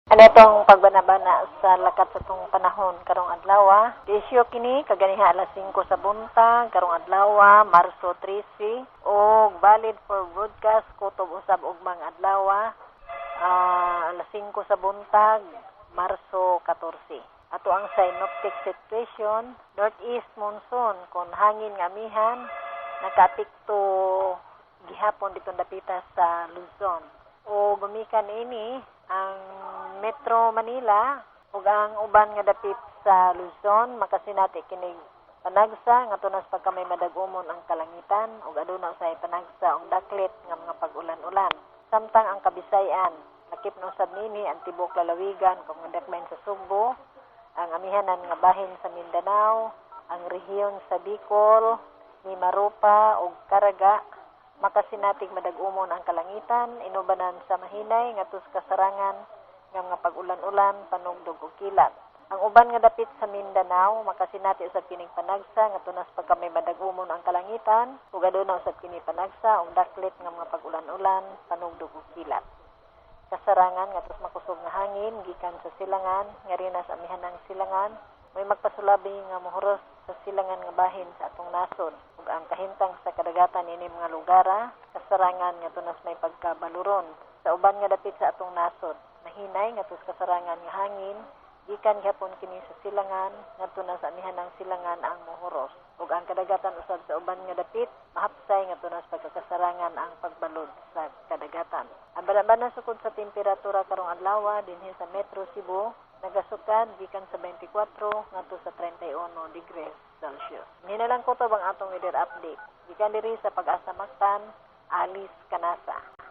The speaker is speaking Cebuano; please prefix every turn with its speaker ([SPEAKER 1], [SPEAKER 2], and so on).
[SPEAKER 1] Ano itong pagbanabana sa lakat sa itong panahon karong adlaw? Isyu kini kaganiha alas 5 sa buntag karong adlaw, Marso 13, og valid for broadcast kutob usab ugmang adlaw, alas 5 sa buntag, Marso 14. Ato ang synoptic situation, northeast monsoon kon hangin nga amihan nakaapekto gihapon dito dapita sa Luzon. O gumikan ini ang Metro Manila ug ang uban nga dapit sa Luzon makasinati kinig panagsa nga tunas pagka may madag-umon ang kalangitan ug aduna usahay panagsa ug daklit nga mga pag-ulan-ulan. Samtang ang Kabisayan, lakip na usab nini ang tibuok lalawigan kung nga dakbayan sa Sugbo, ang amihanan nga bahin sa Mindanao, ang rehiyon sa Bicol, Mimaropa ug Caraga makasinatig madag-umon ang kalangitan inubanan sa mahinay ngadto sa kasarangan nga mga pag-ulan-ulan, panugdog ug kilat. Ang uban nga dapit sa Mindanao makasinati usab kining panagsa nga tunas pagka may madag-umon ang kalangitan ug aduna usab kini panagsa ug daklit nga mga pag-ulan-ulan, panugdog ug kilat. Kasarangan ngadto sa makusog nga hangin gikan sa silangan ngarina sa amihanang silangan may magpasulabi nga mohuros sa silangan nga bahin sa atong nasod ug ang kahimtang sa kadagatan ini mga lugara kasarangan nga tunas may pagkabaluron. Sa uban nga dapit sa atong nasod, mahinay ngadto sa kasarangan nga hangin gikan gihapon kini sa silangan ngadto na sa amihanang silangan ang mohuros ug ang kadagatan usab sa uban nga dapit mahapsay ngadto na sa pagkakasarangan ang pagbalod sa kadagatan. Ang banabana sukod sa temperatura karong adlaw dinhi sa Metro Cebu nagasukad gikan sa 24 ngadto sa 31 degrees Celsius. Ni na lang kutob ang atong weather update. Gikan diri sa Pag-asa Mactan, Alice Canasa.